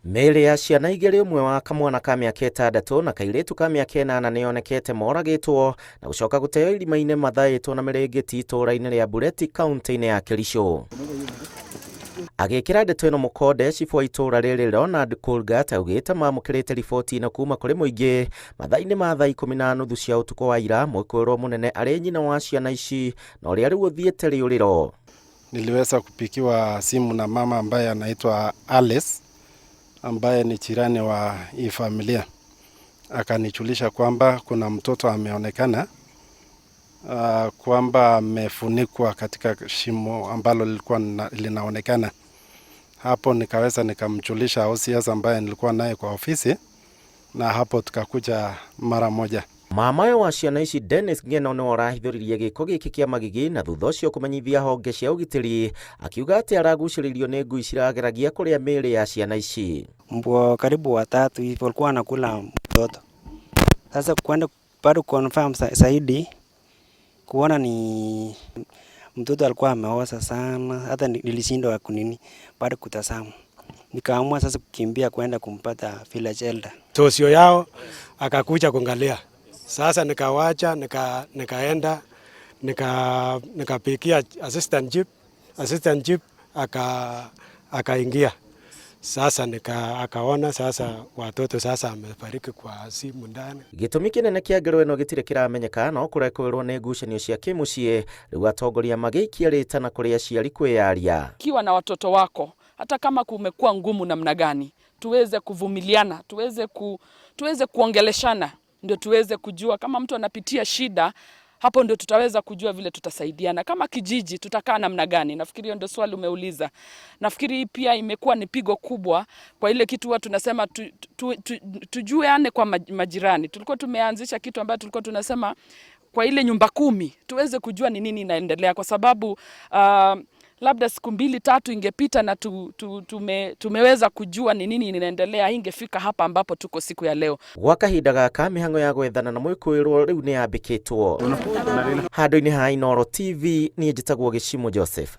Mĩĩrĩ ya ciana igĩrĩ, ũmwe wa kamwana ka mĩaka 6 na kairĩtu ka mĩaka 8, nĩyonekete moragĩtwo na gũcoka gũteo irima-inĩ mathaĩtwo na mĩrĩngĩti itũũra-inĩ rĩa Bureti, kaunti-inĩ ya Kericho. Agĩkĩra ndeto ĩno mũkonde, cibũ wa itũũra rĩrĩ Leonard Kurgat augĩte mamũkĩrĩte riboti ĩno kuma kũrĩ mũingĩ mathaa-inĩ ma thaa 10:30 cia ũtukũ wa ira. Mwĩkũĩrwo mũnene arĩ nyina wa ciana ici na ũrĩa rĩu ũthiĩte rĩũrĩro. Niliweza kupigiwa simu na mama ambaye anaitwa Alice, ambaye ni jirani wa hii familia. Akanijulisha kwamba kuna mtoto ameonekana kwamba amefunikwa katika shimo ambalo lilikuwa linaonekana. Hapo nikaweza nikamjulisha OCS ambaye nilikuwa naye kwa ofisi, na hapo tukakuja mara moja. Mamayo wa ciana ici Dennis Ngeno nĩwe ũrahithũririe gĩko gĩkĩ kĩa magigi na thutha ũcio kũmenyithia honge cia ũgitĩri, akiuga atĩ aragucĩrĩirio nĩ ngui cirageragia kũrĩa mĩĩrĩ ya ciana ici. Mbwa karibu watatu hivi walikuwa wanakula mtoto. Sasa kwenda bado confirm zaidi kuona ni mtoto alikuwa ameoza sana, hata nilishindwa kunini bado kutazama. Nikaamua sasa kukimbia kwenda kumpata village elder. Tosio yao akakuja kuangalia. Sasa nikawacha nikaenda nikapigia assistant chief akaingia. Sasa akaona sasa watoto sasa amefariki kwa simu ndani. Gĩtũmi kĩnene kĩa ngero ĩno gĩtirĩ kĩramenyeka, no kũrekũĩrwo nĩ ngucanio cia kĩmũciĩ. Rĩu atongoria magĩikia rĩtana kũrĩ aciari kwĩyaria. Ukiwa na watoto wako, hata kama kumekuwa ngumu namna gani, tuweze kuvumiliana, tuweze kuongeleshana, ndio tuweze kujua kama mtu anapitia shida, hapo ndio tutaweza kujua vile tutasaidiana. Kama kijiji tutakaa namna gani? Nafikiri hiyo ndio swali umeuliza. Nafikiri hii pia imekuwa ni pigo kubwa kwa ile kitu huwa tunasema tujuane kwa majirani. Tulikuwa tumeanzisha kitu ambayo tulikuwa tunasema kwa ile nyumba 10 tuweze kujua ni nini inaendelea, kwa sababu labda siku mbili tatu ingepita na tumeweza kujua ni nini inaendelea, ingefika hapa ambapo tuko siku ya leo. Gwa kahinda gaka, mĩhang'o ya gwethana na mwĩkũĩrwo rĩu nĩ yambĩkĩtwo. Handũ-inĩ ha Inooro TV, niĩ njĩtagwo Gĩcimo Joseph.